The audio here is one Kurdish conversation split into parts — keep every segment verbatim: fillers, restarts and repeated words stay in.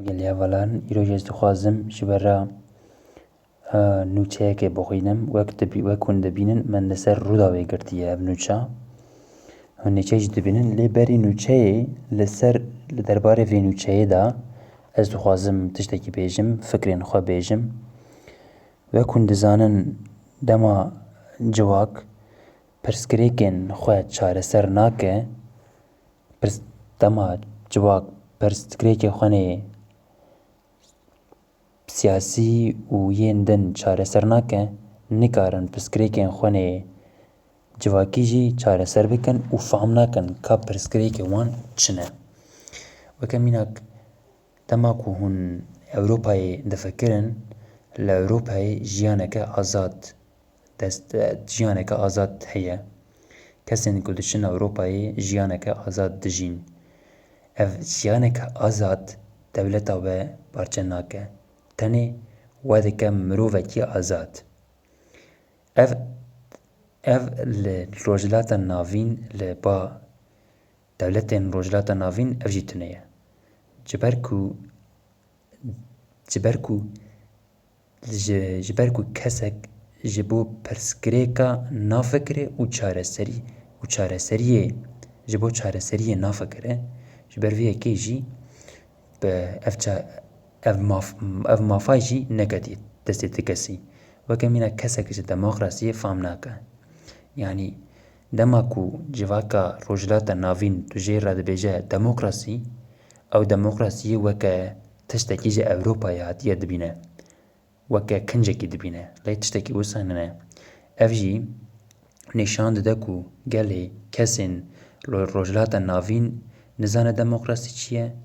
Gelî hevalan, îroj ez dixwazim ji we re, e, nûçeyekê bixwînim. Wek dibî-, wek hûn dibînin, min li ser Rûdawê girtiye ev nûça. Hûn nûçeyê jî dibînin, lê berî nûçeyê li ser, li derbarê vê nûçeyê de ez dixwazim tiştekî bêjim, fikrên xwe bêjim. Wek hûn dizanin, dema civak pirsgirêkên xwe çareser nake, pirs-, dema civak pirsgirêkê xwe nê siyasî û yên din çareser nake, nikarin pirsgirêkên xwe nê civakî jî çareser bikin û fam nakin ka pirsgirêkê wan çi ne. Weke mînak, dema ku hûn Ewropayê difikirin, li Ewropayê jiyaneke azad, dest, jiyaneke azad heye. Kesên ku diçin Ewropayê jiyaneke azad dijîn. Ev jiyaneke azad dewleta we parçe nake. Tenê we dike mirovekî azad. Ev, ev li Rojhilata Navîn, li ba dewletên Rojhilata Navîn ev jî tune ye. Ji ber ku, ji ber ku, ji, ji ber ku kesek ji bo pirsgirêka nafikire û çareserî, û çareseriyê, ji bo çareseriyê nafikire, ji ber vê yekê jî bi ev ça-, ev maf-, ev mafa jî neketiye destê ti kesî. Weke mîna kesek ji demokrasiyê fam nake. Yanî dema ku civaka Rojhilata Navîn tu jê re dibêje demokrasî, ew demokrasiyê weke tiştekî ji Ewropayê hatiye dibîne. Weke kincekî dibîne. Lê tiştekî wisa nine. Ev jî nîşan dide ku gelê kesên Ro-, Rojhilata Navîn nizane demokrasî çi ye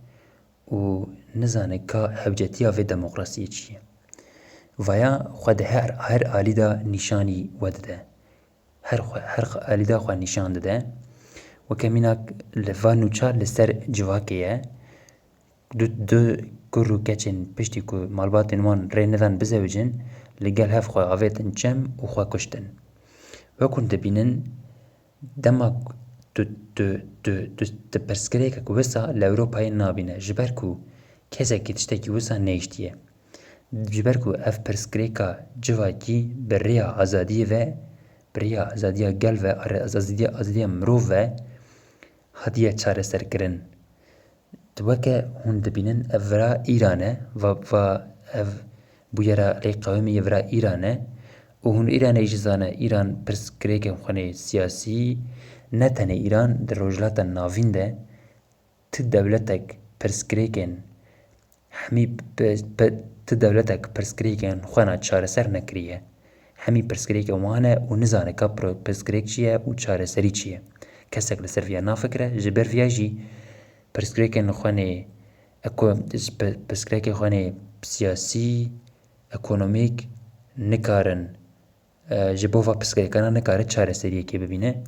û nizane ka hewcetiya vê demokrasiyê çi ye. Vaya xwe di her, her alî de nîşanî we dide. Her xwe, her xwe alî de xwe nîşan dide. Weke mînak li va nûça li ser civakê ye. Du, du kur û keçên piştî ku malbatên wan rê nedan bizewicin, li gel hev xwe avêtin çem û xwe kuştin. Wek hûn dibînin, dema tu, tu, tu, tu, tu pirsgirêkek wisa li Ewropayê nabîne, ji ber ku kesekî tiştekî wisa nehiştiye. Ji ber ku ev pirsgirêka civakî bi rêya azadiyê ve, bi rêya azadiya gel ve, azadiya, azadiya mirov ve hatiye çareserkirin. Weke hûn dibînin, ev vira Îran e, va, va ev bûyera lê qewimî vira Îran e û hûn Îranê jî zane, Îran pirsgirêkên xwe nê siyasî, ne tenê Îran, di Rojhilata Navîn de ti dewletek pirsgirêkên hemî pe-, pe-, ti dewletek pirsgirêkên xwe na çareser nekiriye. Hemî pirsgirêkên wan e û nizane ka pro-, pirsgirêk çi ye û çareserî çi ye. Kesek li ser viya nafikire, ji ber viya jî pirsgirêkên xwe nê eko-, ji pe-, pirsgirêkên xwe nê siyasî, ekonomîk nikarin, e, ji bo va pirsgirêkana nikare çareseriyekê bibîne.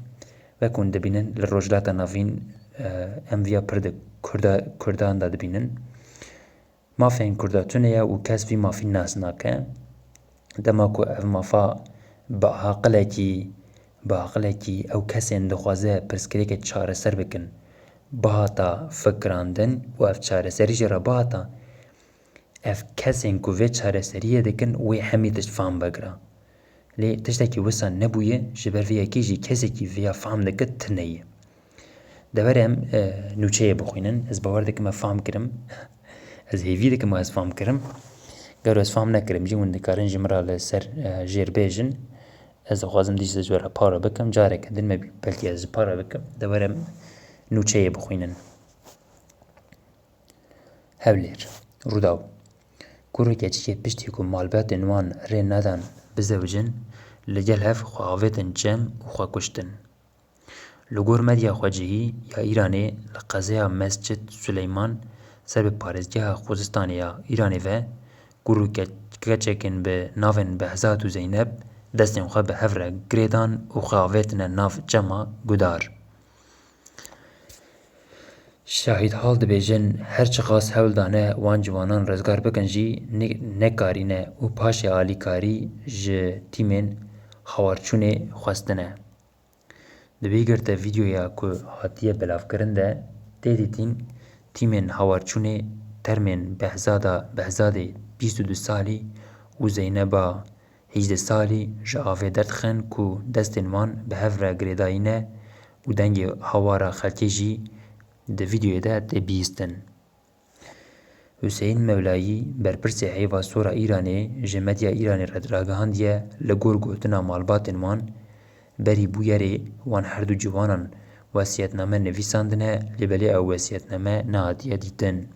Wek hûn dibînin li Rojhilata Navîn, e, em viya pir di Kurda-, Kurdan de dibînin. Mafên Kurda tune ye û kes vî mafî nas nake. Dema ku ev mafa bi aqilekî, bi aqilekî ew kesên dixwaze pirsgirêkê çareser bikin, bihata fikirandin û ev çareserî jê re bihata, ev kesên ku vê çareseriyê dikin, wê hemî tişt fam vegira. Lê tiştekî wisa nebûye, ji ber vê yekê jî kesekî vêya fam dike tune ye. De were em, e, nûçeyê bixwînin. Ez bawer dikim me fam kirim. Ez hêvî dikim ez fam kirim. Gero ez fam nekirim jî, hûn dikarin ji min re li ser, e, jêr bêjin. Ez dixwazim dîsa ji we re para bikim. Careke din me bî, belkî ez ji para bikim. De were em nûçeyê bixwînin. Hewlêr. Rûdaw. Kur û keçikê piştî ku malbatên wan rê nedan bizewicin, li gel hev xwe avêtin çem û xwe kuştin. Li gor medya xwecihî ya Îranê, li qezeya Mescid Suleyman ser bi parêzgeha Xuzistanê ya Îranê ve, kur û ke-, keçekên bi navên Behzat û Zeyneb destên xwe bi hev re girêdan û xwe avêtine nav çema Gudar. Şahîdhal dibêjin, her çiqas hewl dane wan ciwanan rizgar bikin jî ne-, nekarîne û paşê alîkarî ji tîmên hawarçûnê xwestine. Di vê girte vîdeoya ku hatiye belavkirin de tê dîtîn tîmên hawarçûnê termên Behzada, Behzadê bîst û du salî û Zeyneba hejdeh salî ji avê derdixin ku destên wan bi hev re girêdayî ne û dengê hawara xelkê jî di vîdeoyê de tê bihîstin. Huseyîn Mewlayî, berpirsê Heyva Sor a Îranê, ji medya Îranê re ragihandiye, li gor gotina malbatên wan, berî bûyerê wan her du ciwanan wesiyetname nivîsandine, lê belê ew wesiyetname nehatiye dîtin.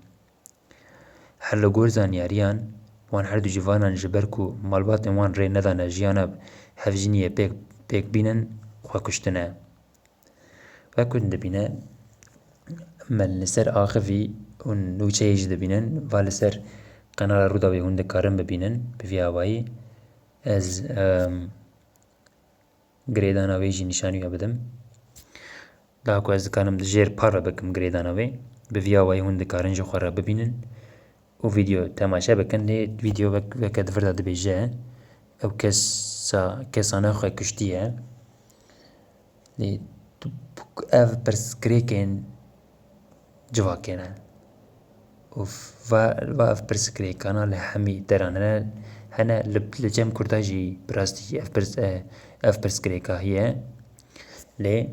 Her li gor zanyariyan, wan her du civanan ji ber ku malbatên wan rê nedane jiyana hevjîniyê pêk, pêk bînin, xwe kuştine. Wek hûn dibîne, me li ser axivî û nûçeyê jî dibînin, va li ser qenala Rûdawê hûn dikarin bibînin. Bi vî awayî ez, em, girêdana wê jî nîşanî we bidim. Daha ku ez dikarim di jêr parve bikim girêdana wê. Bi vî awayî hûn dikarin ji xwe re bibînin û vîdeo temaşe bikin. Lê vîdeo wek, weke di vir de dibêje, ew kesa, kesane xwe kuştiye. Lê tu, ev pirsgirêkên civakê ne. Û va, va ev pirsgirêkana li hemî deran hene, hene li, li cem Kurda jî bi rastî ev pirs, e, ev pirsgirêka heye. Lê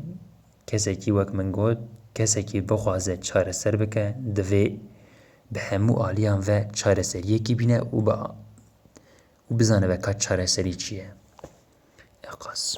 kesekî wek min got, kesekî bixwaze çareser bike, divê bi hemû aliyan ve çareseriyekî bîne û bi, û bizanibe ka çareserî çi ye. Eqas.